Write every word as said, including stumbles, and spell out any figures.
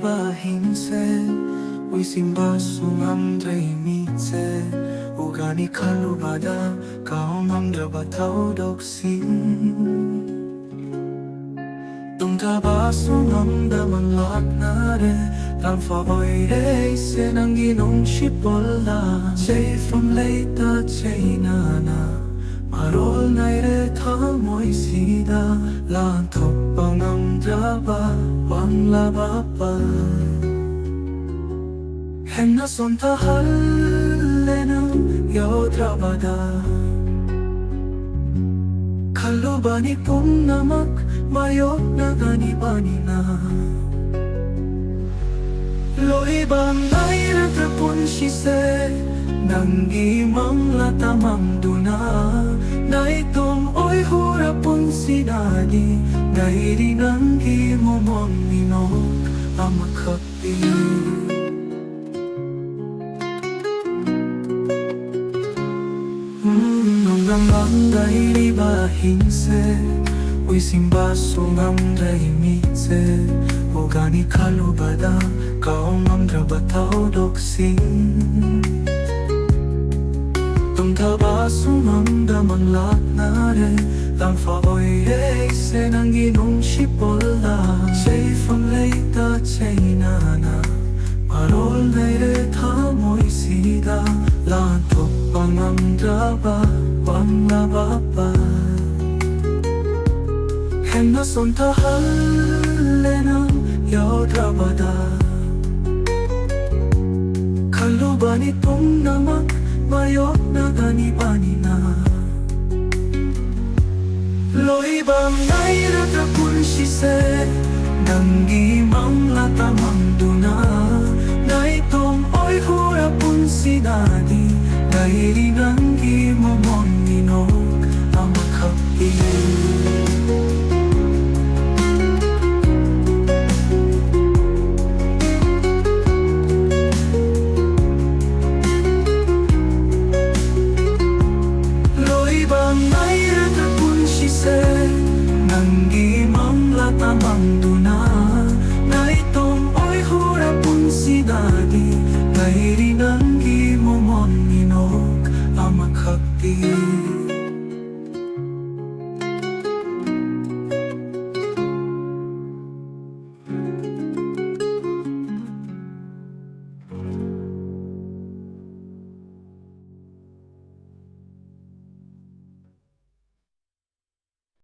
ꯕ ꯍꯤꯡꯁꯦ, ꯎꯏꯁꯤꯟꯕꯁꯨ ꯉꯝꯗ꯭ꯔꯦ ꯃꯤꯠꯁꯦ, ꯎꯒꯅꯤ ꯈꯜꯂꯨꯕꯗ ꯀꯥꯎ ꯉꯝꯗ꯭ꯔꯕ ꯊꯧꯗꯣꯛꯁꯤꯡ꯫ ꯇꯨꯝꯊꯕꯁꯨ ꯉꯝꯗ ꯃꯪ ꯂꯥꯛꯅꯔꯦ, ꯂꯥꯟꯐꯝ ꯑꯣꯏꯔꯦ ꯑꯩꯁꯦ ꯅꯪꯒꯤ ꯅꯨꯡꯁꯤꯠ ꯄꯣꯜꯂ꯫ ꯆꯩꯐꯝ ꯂꯩꯇ ꯆꯩꯅꯥꯅ ꯃꯔꯣꯜ ꯅꯥꯏꯔꯦ ꯊꯃꯣꯏꯁꯤꯗ, ꯂꯥꯟꯊꯣꯛꯄ ꯉꯝꯗ꯭ꯔꯕ ꯋꯥꯡꯂꯕ ꯄꯜ꯫ ꯍꯦꯟꯅ ꯁꯣꯟꯊꯍꯜꯂꯦ ꯅꯪ ꯌꯥꯎꯗ꯭ꯔꯕꯗ꯫ ꯈꯜꯂꯨꯕꯅꯤ ꯄꯨꯝꯅꯃꯛ ꯃꯥꯌꯣꯛꯅꯒꯅꯤꯕꯅꯤꯅ꯫ ꯂꯣꯏꯕ ꯅꯥꯏꯔꯗ꯭ꯔ ꯄꯨꯟꯁꯤꯁꯦ ꯅꯪꯒꯤ ꯃꯪꯂꯥ ꯇꯃꯪꯗꯨꯅ꯫ ꯅꯥꯏꯇꯣꯝ ꯑꯣꯏꯍꯧꯔ ꯄꯨꯟꯁꯤꯗꯗꯤ ꯅꯩꯔꯤ ꯅꯪꯒꯤ ꯃꯃꯣꯟ ꯃꯤꯅꯣꯛ ꯑꯃꯈꯛ ꯅꯨꯡꯗꯥꯡ ꯂꯩꯔꯤꯕ ꯍꯤꯡꯁꯦ, ꯎꯏꯁꯤꯟꯕꯁꯨ ꯉꯝꯗ꯭ꯔꯦ ꯃꯤꯠꯁꯦ, ꯎꯒꯅꯤ ꯈꯜꯂꯨꯕꯗ ꯀꯥꯎ ꯉꯝꯗ꯭ꯔꯕ ꯊꯧꯗꯣꯛꯁꯤꯡ꯫ ꯇꯨꯝꯊꯕꯁꯨ ꯉꯝꯗ ꯃꯪ ꯂꯥꯛꯅꯔꯦ, ꯂꯥꯟꯐꯝ ꯑꯣꯏꯔꯦ ꯑꯩꯁꯦ ꯅꯪꯒꯤ ꯅꯨꯡꯁꯤꯠ ꯄꯣꯜꯂ꯫ ꯆꯩꯐꯝ ꯂꯩꯇ ꯆꯩꯅꯥꯅ ꯃꯔꯣꯜ ꯅꯩꯔꯦ ꯊꯃꯣꯏꯁꯤꯗ, ꯂꯥꯟꯊꯣꯛꯄ ꯉꯝꯗ꯭ꯔꯕ ꯋꯥꯡꯂꯕ ꯄꯜ꯫ ꯍꯦꯟꯅ ꯁꯣꯟꯊꯍꯜꯂꯦ ꯅꯪ ꯌꯥꯎꯗ꯭ꯔꯕꯗ꯫ ꯈꯜꯂꯨꯕꯅꯤ ꯄꯨꯝꯅꯃꯛ ꯃꯥꯌꯣꯛꯅꯒꯅꯤꯕꯅꯤꯅ꯫ ꯂꯣꯏꯕ ꯅꯥꯏꯔꯗ꯭ꯔ ꯄꯨꯟꯁꯤꯁꯦ ꯅꯪꯒꯤ ꯃꯪ